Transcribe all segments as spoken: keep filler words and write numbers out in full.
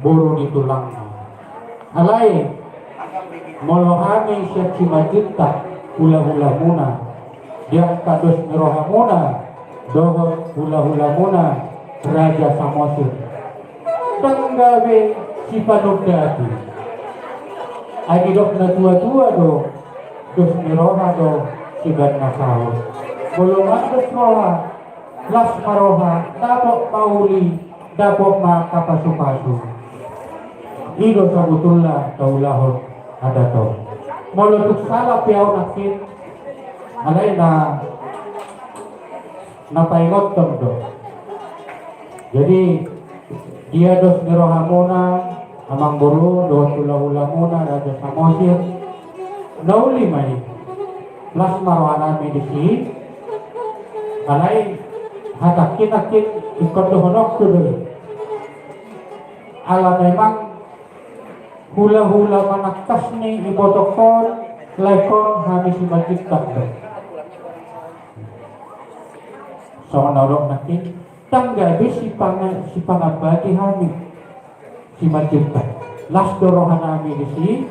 boru ni tulangna. Alai molo hami sian Simanjuntak, hulahulamuna, di angka dos ni rohamuna dohot hulahulamuna Raja Samosir, ndang gabe sipanundati. Ai didok na tuatua do, dos ni roha do siban na saut. Molo mandos roha, las ma roha, dapot ma uli, dapot ma angka pasupasu. I do sabotulna taulahon adat on. Molo tung sala pe ahu nangkin, alai na, na paingothon do. Jadi, dia dos ni rohamuna, amangboru dohot hulahulamuna Raja Samosir, na uli ma i. Las ma rohanami disi. Alai hatangki nangkin ingkon dohononku do i. Ala memang hulahula manangkas ni ibotongkon, laengkon hami Simanjuntak do. Songon na hudok nangkin, ndang gabe sipanga-, sipangambati hami Simanjuntak. Las do rohanami disi.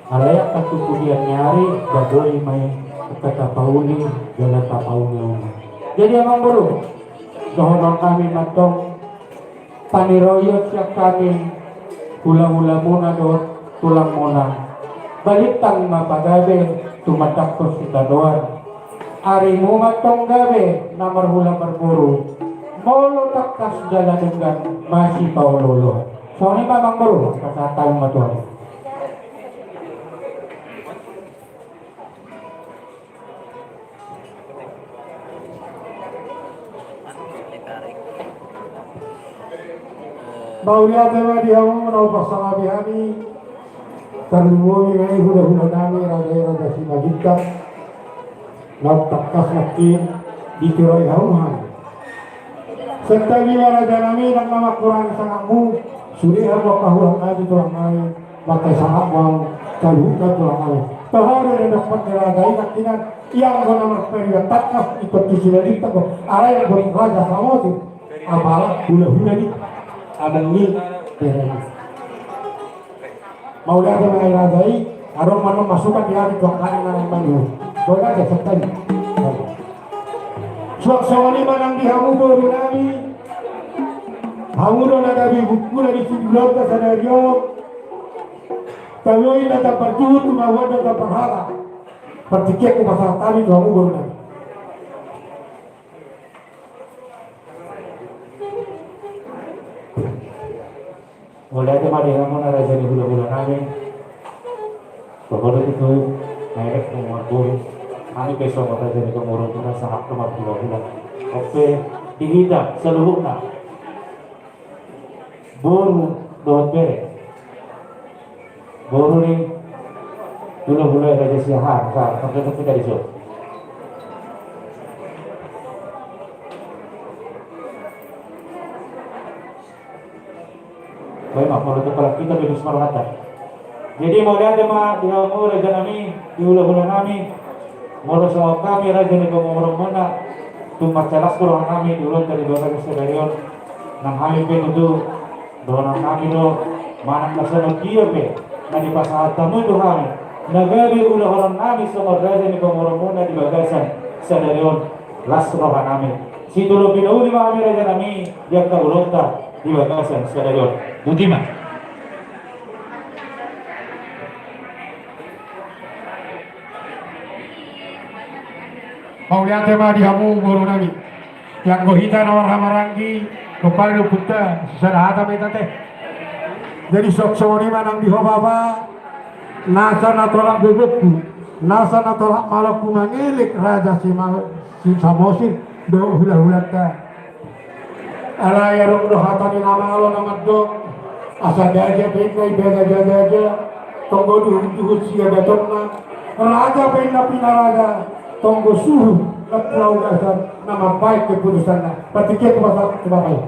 Alai angka tu pudian ni ari, ba boi ma i angka tapauli jala tapaungaunga. Jadi amangboru, dohononnami ma antong, paniroion sian hami hulahulamuna dohot tulangmuna. Balintang ma pagabe tumandangkon sitadoan. Arimu ma antong gabe na marhula marboru. Molo tangkas jala denggan masipaolooloan. Songon i ma amangboru, pasahat hami ma tu hamu. Mauliate ma di hamu na hupasangapi hami. Tarlumobi ma i hulahulanami Raja i, Raja Simanjuntak. Na tangkas nangkin ditiroi hamu hami. Santabi ma rajanami, ndang na mangkurangi sangapmu. Sude hamu angka hulangnami, tulangnami, mangkaisangap ma hamu saluhutna tulangnami. Toho do na didok raja i nangkinan, ianggo na marpariban tangkas ingkon tu Simanjuntak do. Alai anggo Raja Samosir, apala hulahula ni amang ni berena. Mauliate ma i raja i, adong ma annon masukan di hami tu angka na naeng mangido. Boha raja, santabi. Suang songon i ma nang di hamu borunami. Hamu do na gabe bungkula di siulaonta sadari on. Tabi i na tambar juhut, tumahuan do tambar hata. Partingkian hupasahat hami tu hamu borunami. Mauliate ma di hamuna raja ni hulahulanami. Pokokna tutu, na elek na marboru. Hami pe songon raja ni pamoruonmuna sangap na marhulahula. Onpe di hita saluhutna, boru dohot bere. Boru ni hulahula Raja Siahaan, sa, sampe tu kita di so. Baik, maaf, molo tu kepala kita bebas marhata. Jadi, mauliate ma di hamu rajanami, di hulahulanami. Molo songon hami raja ni pamoruonmuna, tung mansai las do rohanami di ulaonta di bagasan sadari on. Nang hami pe tutu, dohononnami do, manang na songon dia pe na dipasahat hamu tu hami, na gabe ulaononnami songon raja ni pamoruonmuna di bagasan sadari on, las rohanami. Sitolopi na uli ma hami rajanami di angka ulaonta di bagasan sadari on. Boti ma. Mauliate ma di hamu borunami. Ianggo hita na marhahamaranggi, dompak ni ompunta, sisada hata ma hita te. Jadi songon i ma nang di ho bapa, nasa na tolap gogongku, nasa na tolap malongku mangelek Raja Sima-, Samosir dohot hulahulanta. Alai adong do hata ni na malo na mandok, asa gaja pe inna ibana gajaga, tonggo duhutduhut siaga tongna, raja pe inna pinaraja, tonggo suhut na pinaogasan na mambahen keputusanna. Partingkian tu bapa, tu bapa i.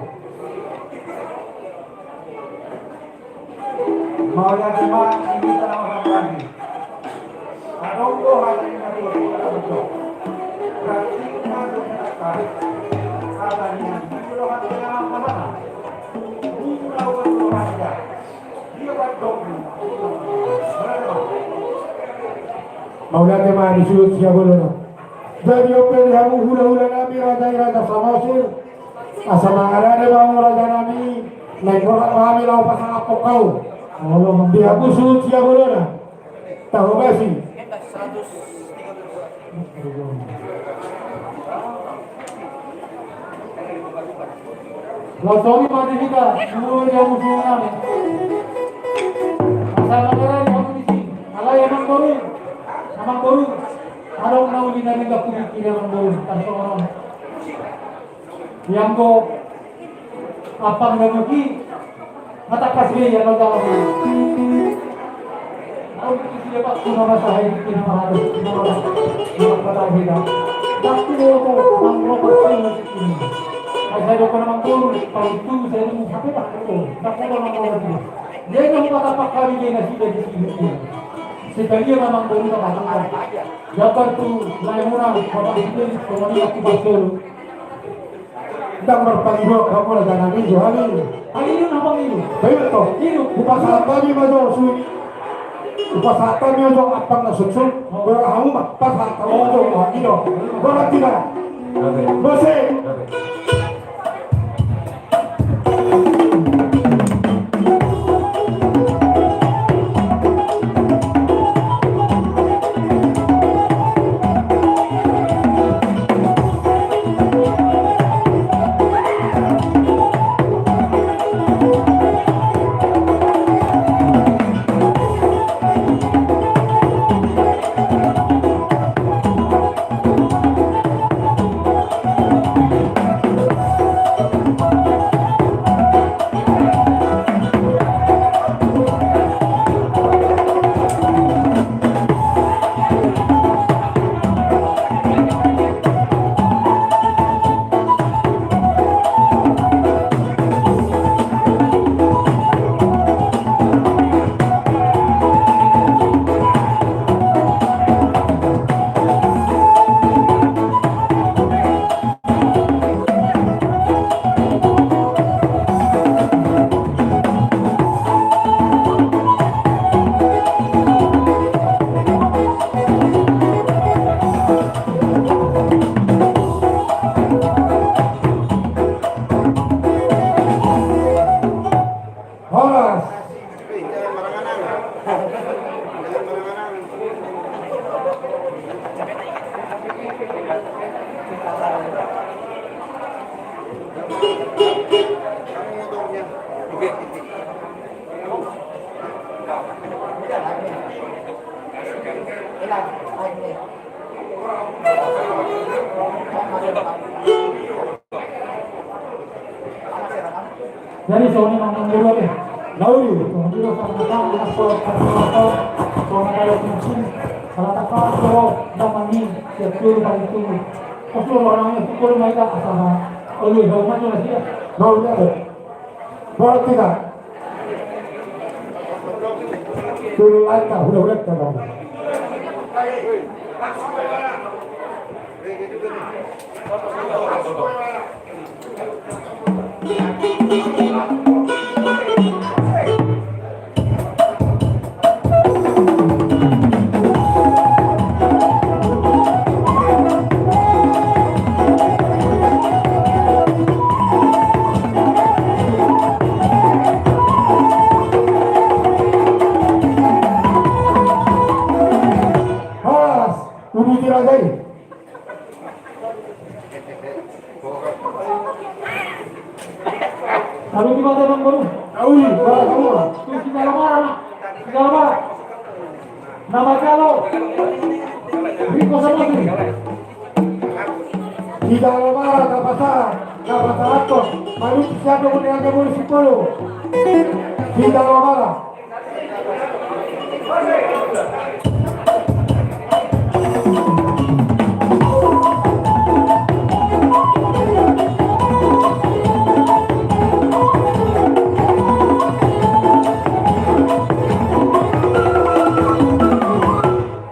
Mauliate ma di hita na marhahamaranggi. Adong do hata ni na tuatua na mandok, ranting ma dohot na tangkas, hata ni na tuatua na mandok. Mula uang rohanta. Mauliate ma di suhut sian bolona. Jadi on pe di hamu hulahula nami, raja i Raja Samosir. Asa mangaranto ma hamu raja nami, naeng borhat ma hami laho pasangaphon hamu. Olo, di hamu suhut sian bolona. Tahu basi. Laos songon i ma di hita, molo di hamu suhut nami. Asa mangaranto hamu disi, alai amangboru, amangboru. Adong na uli na denggan hupingkiri amangboru, tarsongon on. Ianggo ampang na muki, na tangkas be ia na jalan. Au di sini pak, kuna masa hai di sini parado, kuna masa, kuna masa hida. Waktu dia tu, mang ropa sini. Ai sai dokon amangboru, paling tu saya tu hape pak tu, tak ada mang ropa sini. Dia yang kata pak kami dia nasi dari sini. Sekali dia amangboru tak ada. Dapat tu lae muna, bapak sini, pemain aku pasal. Ndang marpangido hamu raja nami jo hami. Pangido na pangido. Baik to. Ido. Hupasahat hami ma jo suni. Hupasahat hami ma jo ampang na suksuk. Baru hamu ma pasahat hamu ma jo pangido. Baru tidak. Bose. Horas. Jadi songon i ma amangboru ate. Lauli. Songon i do sama-sama, sama-sama, sama-sama, sama-sama, sama-sama, salah tapa, so, damang ni, siap dulu, paling tunggu. Pas lu orang yang pukul, mai tak asal, ha? Oh, iya, jauh maju lah, siap. Lauli ate. Berarti kan? Turun lagi, kan? Udah, udah, kita bangun. Horas, uduti raja i. Lalu di mana, Bang Boru? Tahu, Bang Boru. Tu Sidalamara, na. Sidalamara. Nama jalo. Riko Samosir. Sidalamara, kapasa, kapasa ato. Lalu siapa pun yang boleh sepuluh. Sidalamara.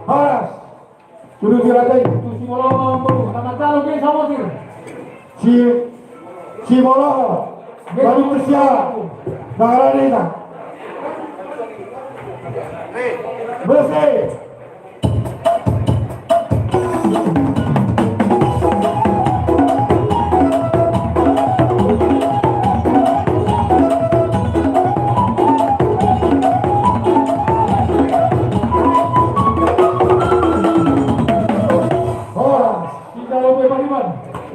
Horas. Kudu diradai. Tu Simoloho, Bang Boru. Nama jalo dia Samosir. Si, Simoloho. Baru persia. Baru persia. Baru persia. Musik. Horas. Tiga lope pariban.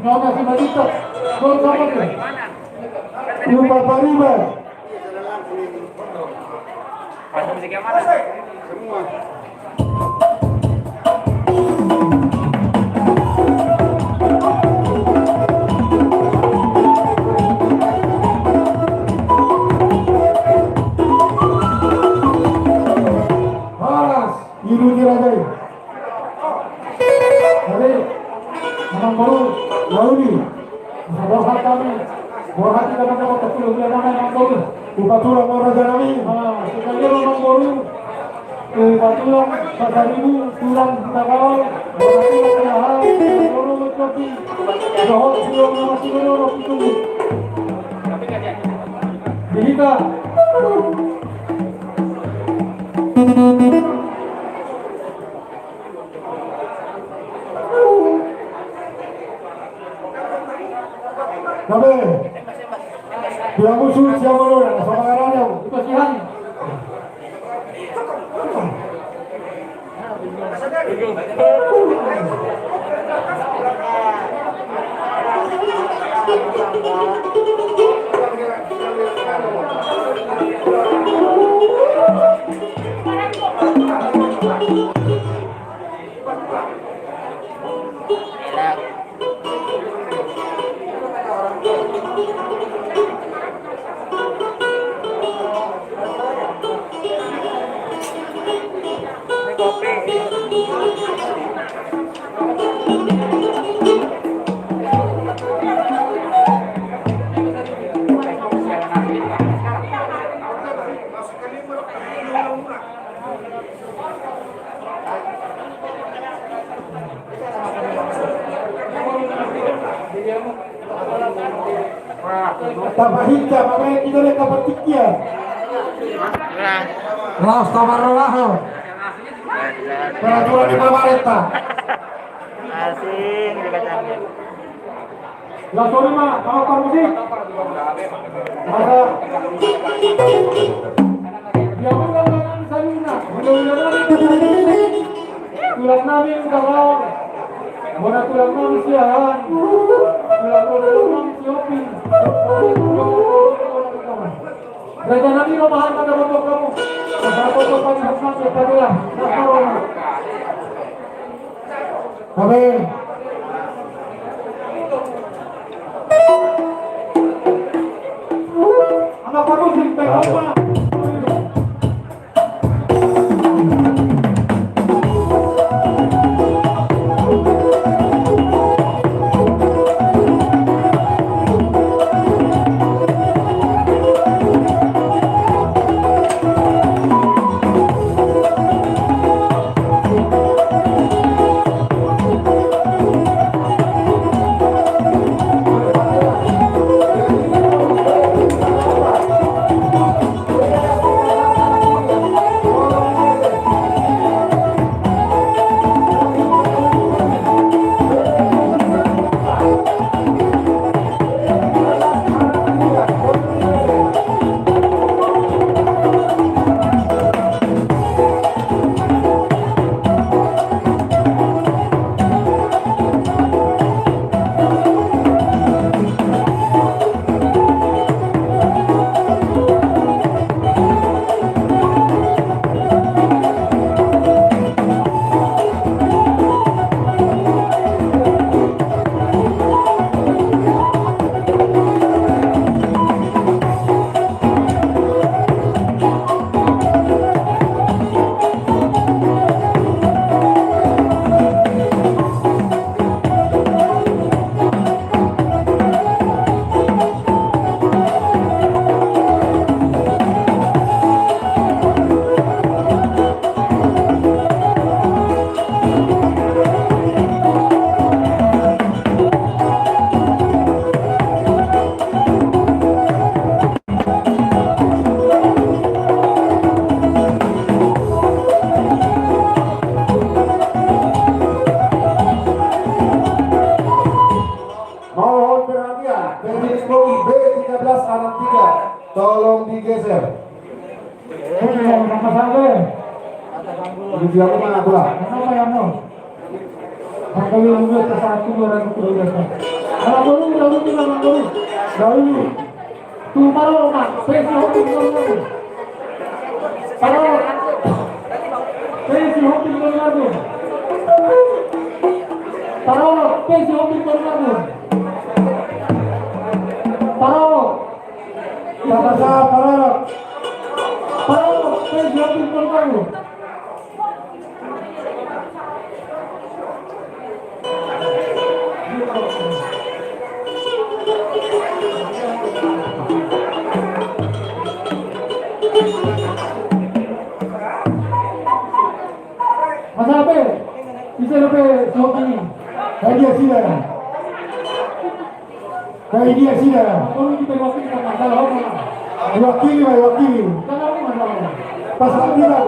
Nona si Madita. Gol sama dia. Lupa pariban. Horas, iduti raja i. Jadi, amangboru, lauli. Borhat hami, borhat hami, amangboru. Hupatulang ma raja nami. Ah, sekali lagi, amangboru. Hupatulang, pasaribu, tulang, tagaol, borhat hami, borhat hami, borhat hami. Dohot, tulang, nama, tulang, nama, tulang. Di hita. Gabe. Dia musuh siapa lo? Sama arahnya. Itu si Han. Tapahinta, makanya kita lihat dapat tikia. Ras tamarolaho. Peraturan di pemerintah. Asing dikacangin. Las, sori ma, amang parmusik. Asa. Dia pun kan tangan salina. Tulang nami Utabaon. Bona tulang nami Siahaan. Tulang nami Siopin. Raja nami, romahan ma da botok hamu. Asa botok hamu, patulang. Las, sori ma. Amin. Anak parmusik, baik apa? Oke, nama saya. Di dia mana, Bang? Nama ya, no? Maka lu juga satu orang itu udah. Kalau dulu, dulu, dulu, dulu. Dulu. Tu parorot, Pak. Pesi hobi dulu. Parorot. Pesi hobi dulu. Parorot, pesi hobi dulu. Parorot. Siapa sa parorot? Parorot, pesi hobi dulu. Mas Ape, bisa dope suap ini. Hadiah sida. Hadiah sida. Diwakili, Pak, diwakili. Pas kita.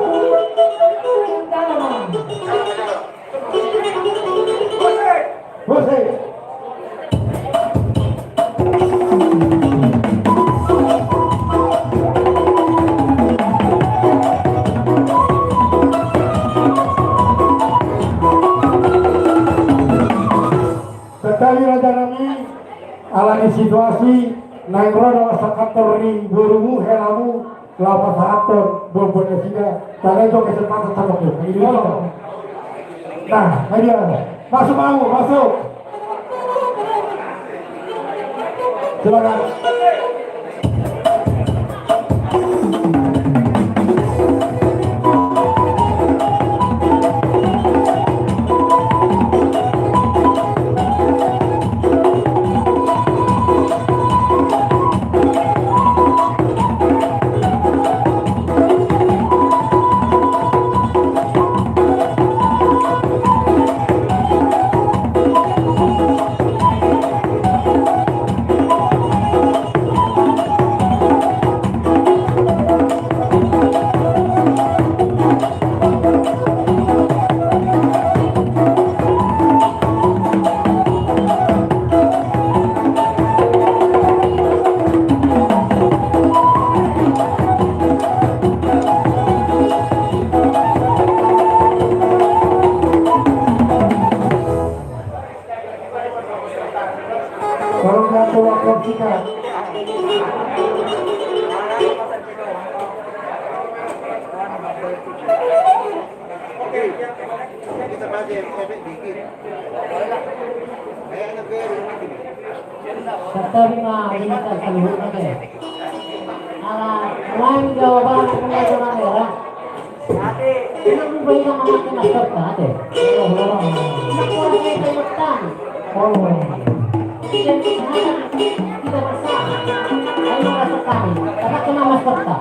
Musik. Sadari raja nami, ala ni situasi naeng ro do sakantor ni borumu, helamu, laho pasahathon boban nasida, taida jo kesempatan sama tu. Nah, na dia. Masuk, mau, masuk. Silakan. Santabi ma, ini tak saluhutna be. Ala, ulang jawaban pengajaran era. Ini berubah yang anak kena serta, ate. Oh, oh. Ini tidak masalah. Ayo, masalah kami. Karena kena masker, Pak.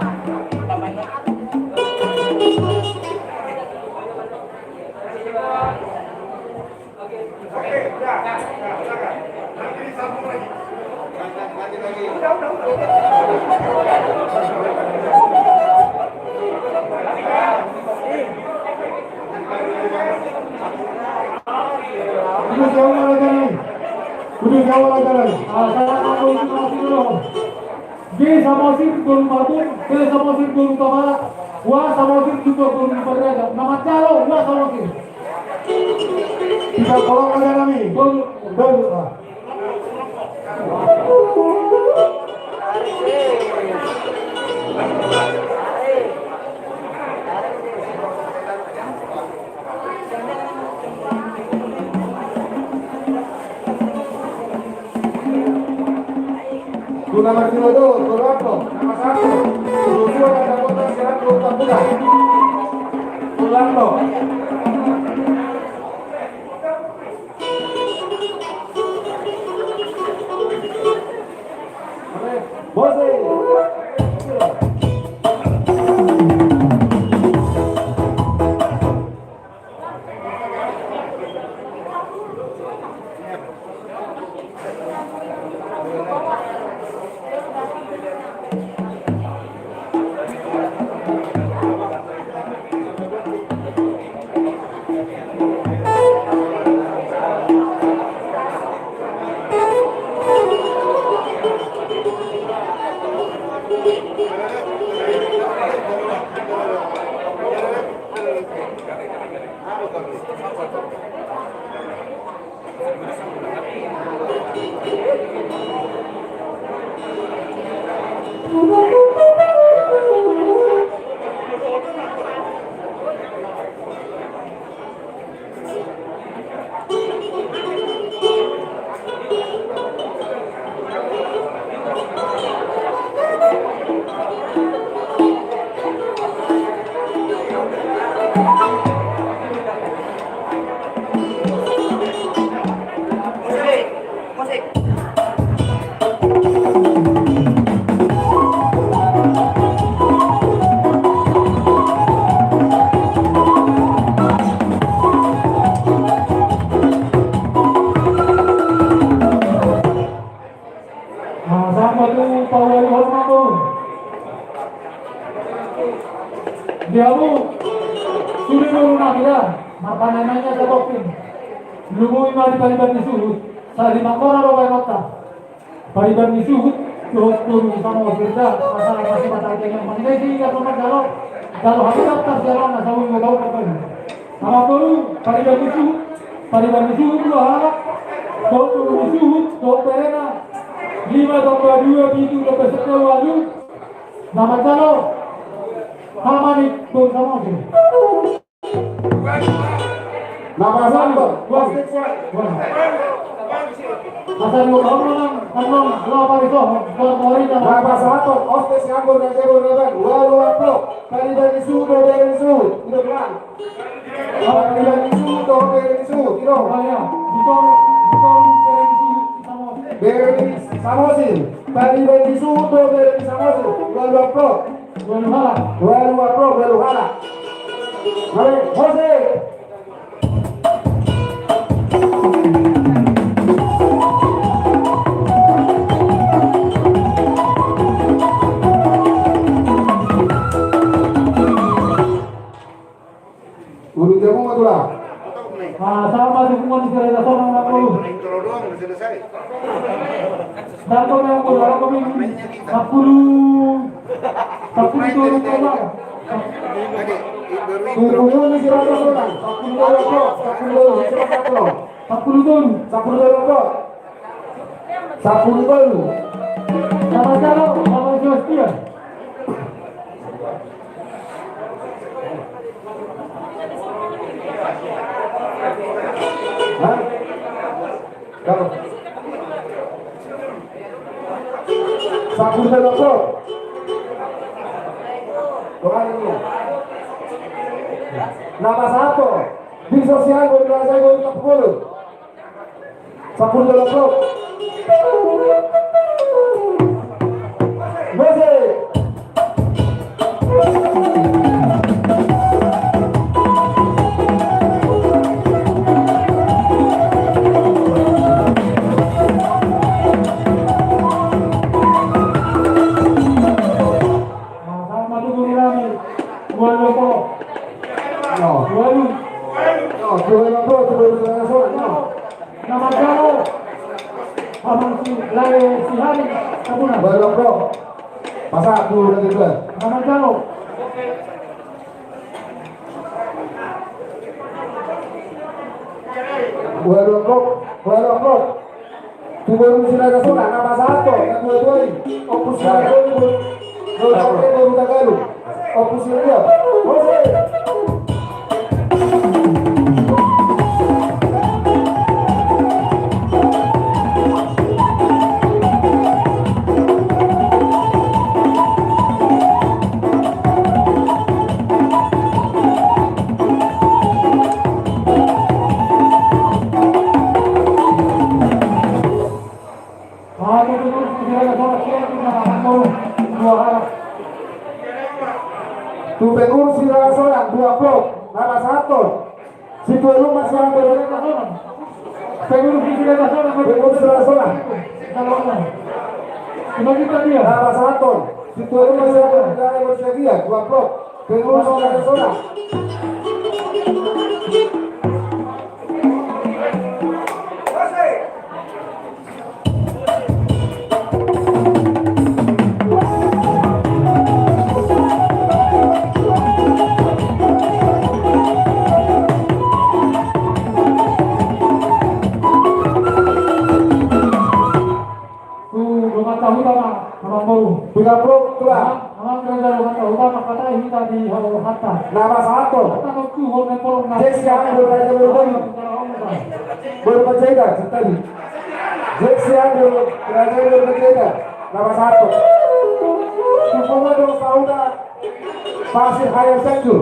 Udah jauh lagi nih. Udah jauh lagi nih. Ah, saya mau informasi dulu. G Samosir Gunung Agung, G Samosir Gunung Tabala, H Samosir juga Gunung Pardede. Nama calo, H Samosir. Kita tolong aja nami. Gunung. Gunung, ah. Guna martinodo, tolu amplo, nama satu. Susu ada kota serat dua tambulan. Tolu amplo. Bose. Nah, sampai tu Pak Wali Hormat tu. Dia lu sudah lu nak ya, makanya nanya ke Topin. Lu mau imari pariban di suhut, saya lima orang lo kayak kota. Pariban ni suhut, dohot boru Samosir da, masalah masih mata aja yang mengenai si ia pernah kalau, kalau hari daftar jalan asal lu tahu apa ini. Sama boru, pariban ni suhut, pariban ni suhut dua halak, dohot boru ni suhut, dohot berena, lima tambah dua, pitu, tambah sepuluh, walu, nama calo, sama ni boru Samosir. Nama satu. Asal dua tahun menang, menang, dua kali soh, dua kali nama. Nama satu, Oste Sianggur dan Jebor Reban, walu amplop, pariban ni suhut, dohot berena ni suhut, udah pelan. Pariban ni suhut, dohot berena ni suhut, iro. Berena ni suhut, Samosir. Berena ni Samosir, pariban ni suhut, dohot berena ni Samosir, walu amplop. Walu halak. Walu amplop, walu halak. Mari, musik. Urut jamu ma tulang. Ah, sama dukungan di Sirega Sonang, Pak Guru. Intro doang, udah selesai. Dan kau yang Guru, kalau kau ini sepuluh, sepuluh tolu, Pak. Dukungan di Sirega Sonang, sepuluh tolu, Pak. Sepuluh tolu, Sirega Sonang. Sepuluh tolu. Sepuluh tolu, Pak. Sapulu tolu. Sama-sama, sama Sebastian. Hah? Kamu. Sapulu tolu, Bro. Doain lu. Nama satu. Di sosial, gua bilang saya, gua minta pukul. Sapulu tolu. Musik. Walu. Walu. Walu. Nama jalo. Amang si Lai si Hari Sabuna. Walu, Bro. Pasahat dulu dari gua. Nama jalo. Walu, Bro. Walu, Bro. Tu boru ni Sirega Sonang, nama satu, na dua-dua i. Ompus Sirega Sonang, boru, boru Tagalog, boru Tagalog. Ompus Sirega. Musik. Tu pengurus Sirega Sonang, dua puluh, nama satu. Situan rumah siapa? Pengurus Sirega Sonang. Pengurus Sirega Sonang. Nama satu. Situan rumah siapa? Dua puluh. Pengurus Sirega Sonang. Tiga puluh, Tulang. Amang, amang raja Dewata Huta, mangkatai hita di hamu hata. Na pasahathon. Hata nang tu hon nepolong na. Jesi Anggur, Raja Borbon. Borbon Panjaitan, tadi. Jesi Anggur, Raja Borbon Panjaitan. Na pasahathon. Supaya dong sauda. Pasir Hayam Sanju.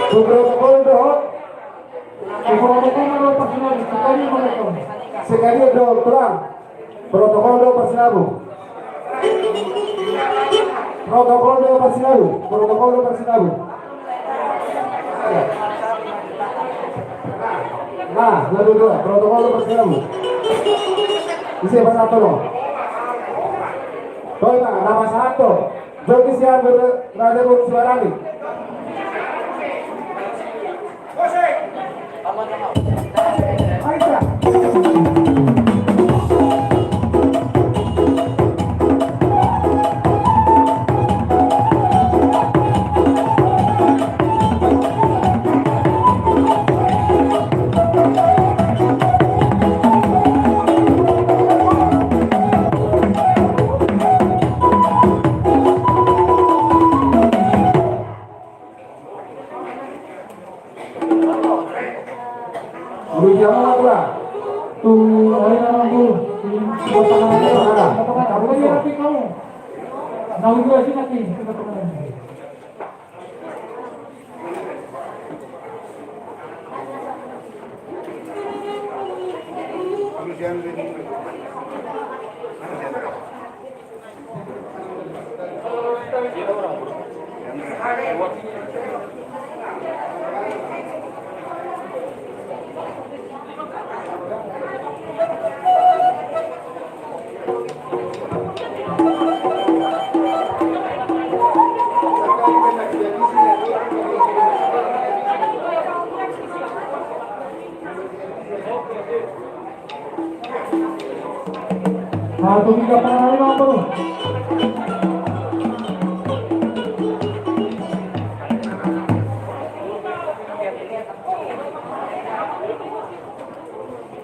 Protokol do. Protokol do. Sekali do, Tulang. Protokol do, Pak Sinabu. Protokol do, Pak Sinabu. Protokol do, Pak Sinabu. Nah, lebih dua. Protokol do, Pak Sinabu. Isi pasahathon. Toi, Pak, na pasahathon. Jogisian Raja Boru Sibarani.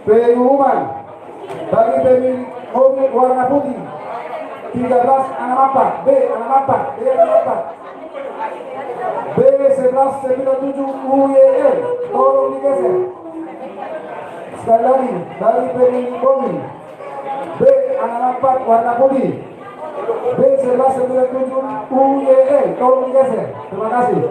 Pengumuman bagi pemilik mobil warna putih, tiga belas enam empat, B enam empat, B enam empat, B sebelas sembilan tujuh U Y L, tolong digeser. Sekali lagi, bagi pemilik mobil B enam empat warna putih, B sebelas sembilan tujuh U Y L, tolong digeser. Terima kasih.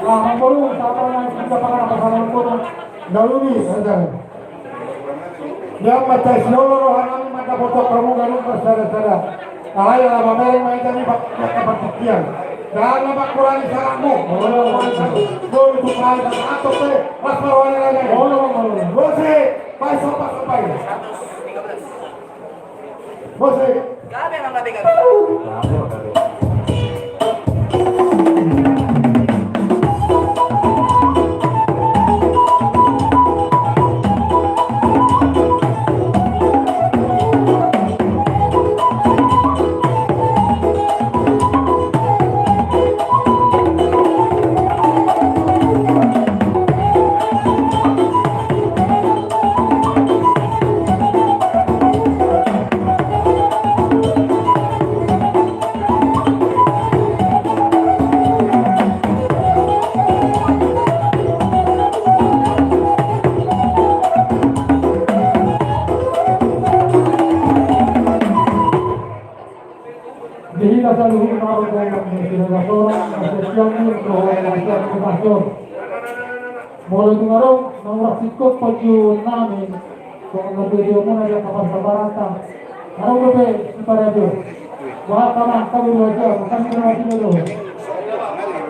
Nah, mangolu, siapa yang sudah pakai apa sama kono? Dalu ni, saja. Dia mata siolo rohanami mata botok kamu garu bersada-sada. Alai ala mamereng main tadi bak bak bak tiang. Jangan bak kurang saranmu. Boy tu kai bak atau pe, mas marwani lagi. Boy, boy, boy. Boy, si. Pai sopa sopa i. Musik. Gabe nang gabe gabe. Di hita saluhutna, molo tung adong na ura singkop panjunami, songon na bedeomuna di angka parsabaranta. Adong dope siparadio. Bahat ma, tabu dua jam, kami berhasil do.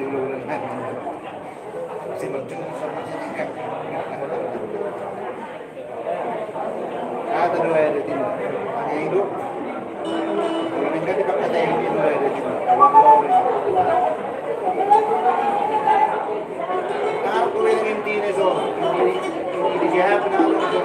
Ada dua ya di sini. Ada hidup. Kalau enggak, kita kata ini dua ya di sini. Aku yang intinya so, ini, ini di siapa, nah, so.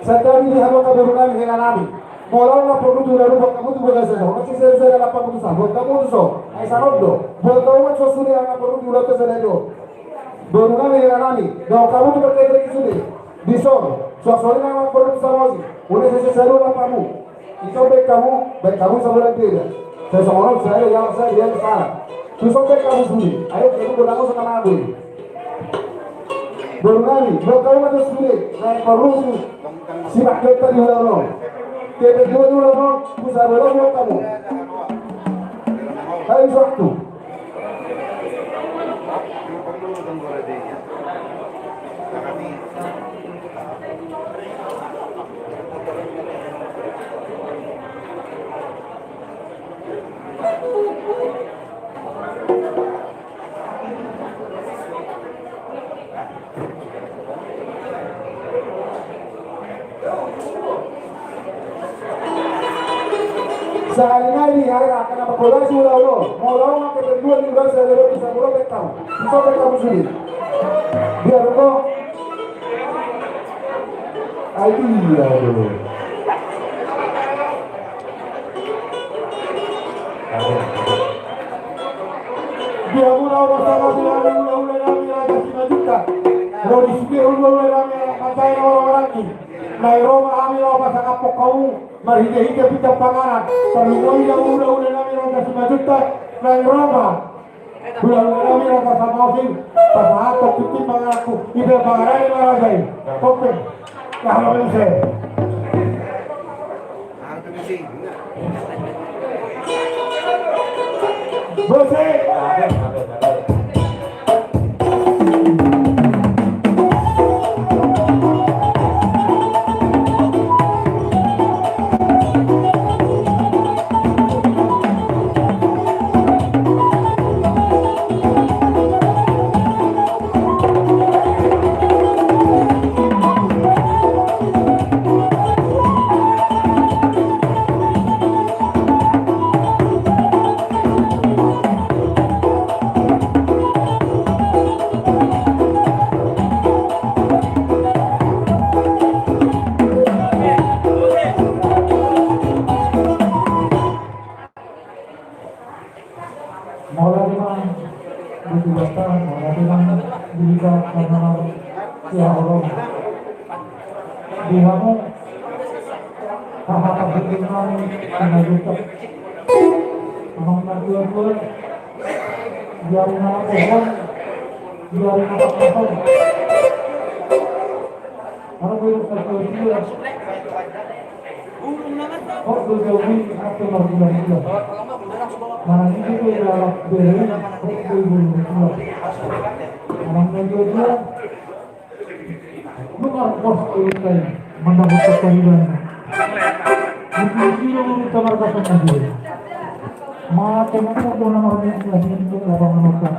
Santabi di hamu angka boru nami, hela nami. Molo na porlu tu ulaon, buat hamu tu bagasan on, masih seri-seri na pamutusan, buat hamu tu son. Ai sanon do, buat hamu ma sude na porlu tu ulaon tu sadari on. Boru nami, hela nami, dao hamu tu parkejek i sude. Dison, suang songon i na porlu tu Samosir. Uli sese saru na pamu. Dison baen hamu, baen hamu sabola beda. Sai songon on, sai ya, sai ya, sai. Dison baen hamu sude. Ayo, kita bola hamu sama aku. Boru nami, buat hamu ma tu sude. Sai porlu tu. Simak jota di ulaon on. Kebetulan ulaon on, bisa berlaku kamu. Hai, waktu. Sahali nai di hari akan apa kolasi ulaon on. Molo on kebetulan di ulaon saya lewat bisa molo petang. Bisa petang musuh ini. Biar kok. Ai iya dulu. Di hamu na pasangap hami hulahula nami Raja Simanjuntak. Ro di sude hulahula nami anak mansai na marhahamaranggi. Naeng ro ma hami laho pasangaphon hamu marhitehite pinta panganan. Tarlumobi di hamu hulahula nami Raja Simanjuntak. Naeng ro ma hulahula nami Raja Samaosing, pasahathon tintin pangananku, ipe panganan ni maraja i. Oke. Laho ma muse. Muse. Mauliate ma di Tuhanta, mauliate ma di hita karena siaholongan. Di hamu haha parhundul nami, Simanjuntak. Amang na tuatua, di ari na lapo on, di ari na pangkasar. Anak gue na tuatua. Hot do jabu i ate margulagula. Manang ise pe lalap bere i, hot do i bulu ni tulang. Manang na tuatua. Nunga pos do i mandapothon pariban. Mungkin ise do bulu tamargasan na tuatua. Mate ma hot do na margulagula di lapangan on.